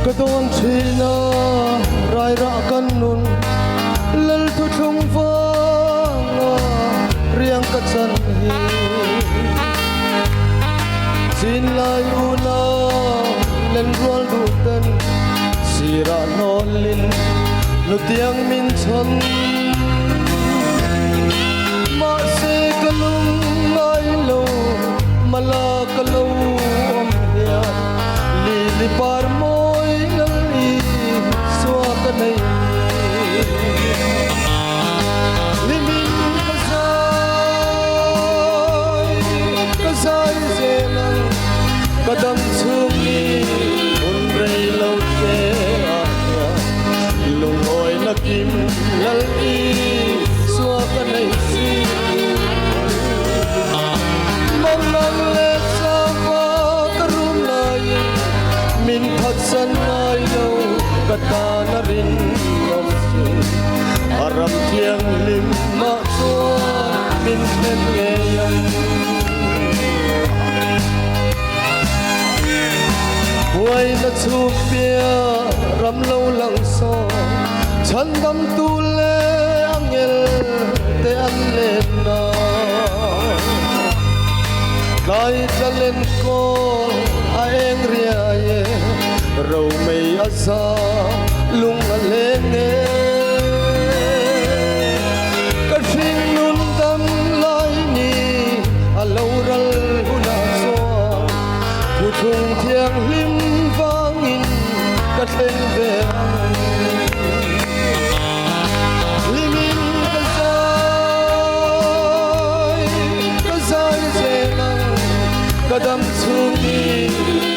Ka dawn thin a, rairah kan nun Lal thuthlung vanga riang ka chan hi. Chinlai una lenrual duh ten sirah hnawlin nutiang min chhawn. Mahse ka lung ngai lo mala ka lo awm hian lili par mawi lal i sua ka nei Hlimin ka zai ka zai zel ang ka dam chhung ni hun rei lo te ah hian lungawi na kim lal i sua ka nei si. Mangang leh chauha ka rum laiin min phatsan ngai lo ka tan a rinawm chu a ram thianghlim mah chuan min thlen ngei ang. Buaina chhung piah ram lo lang sawn chhandamtu leh angel te an len na. Tlai tla len kawl a eng riai e, romei a za lung a leng e. Ka hring nun dam lai ni a lo ral hunah chuan thuthlung thianghlim vangin ka thleng ve ang. Hlimin ka zai, ka zai zel ang, ka dam chhungi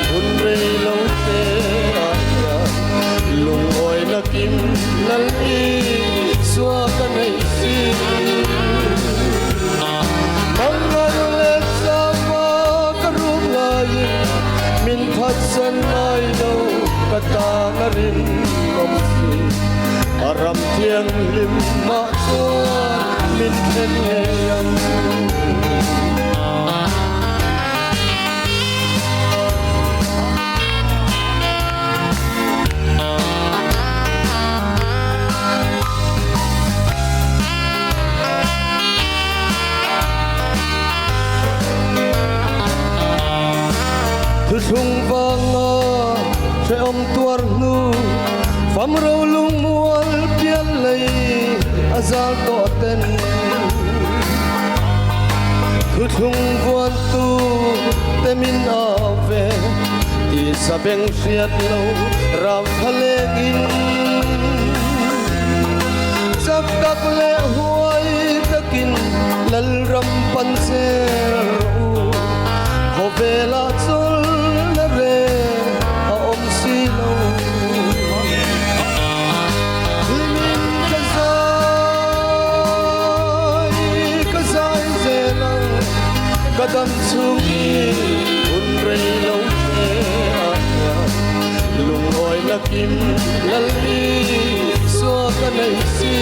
hun rei lo te ah hian lungawi nakin lal i chua ka nei si. Mangan leh chama ka rum laiin min phatsan ngai lo ka tan a rinawm si. A ram thianghlim mah chuan min thlen ngei ang. Thuthlung vanga hrehawm tuar hnu fam ro lungmual pial lei a zal tawh ten. Thuthlung vuantu te min au ve tisa beng hriat lo rau tha lengin. Chak tak leh huai takin Lalram pan zel rawh u, khawvelah chawlhna reng a awm si lo. Hlimin ka zai, ka zai zel ang, ka dam chhung hi hun rei lo te ah hian lungawi nakin Lal Isua ka nei si.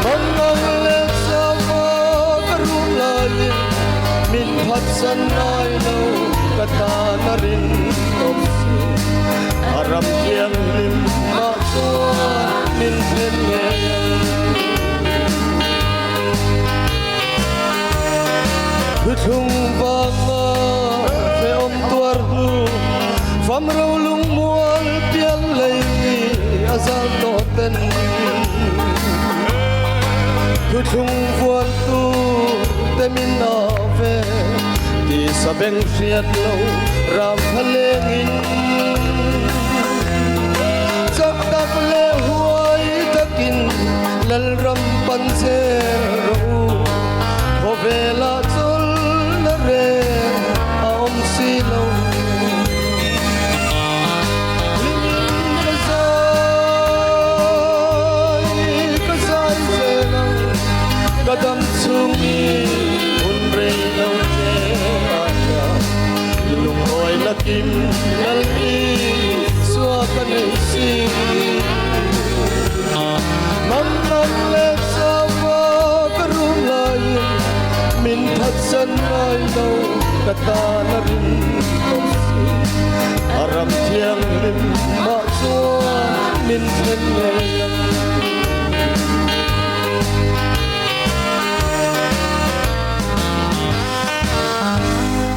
Mangang leh chauha ka rum laiin min phatsan ngai lo ka tan a rinawm si. A ram thianghlim mah chuan min thlen ngei ang. Thuthlung vanga hrehawm tuar hnu fam ro lungmual pial lei a zal tawh ten. Thuthlung vuantu te min a ve tisa beng hriat lo ram tha lengin. Chak tak leh huai takin Lalram pan zel rawh u, khawvelah chawlhna reng a awm si lo. Hlimin ka zai, ka zai zel ang, ka dam chhung mi hun rei lo che ah hian lungawi nakin Lal Isua ka nei si. Mangan leh chauha ka rum laiin min phatsan ngai lo ka tan a rinawm si. Min thlen ngei ang.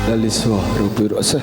Lal Isua ropui rawh se.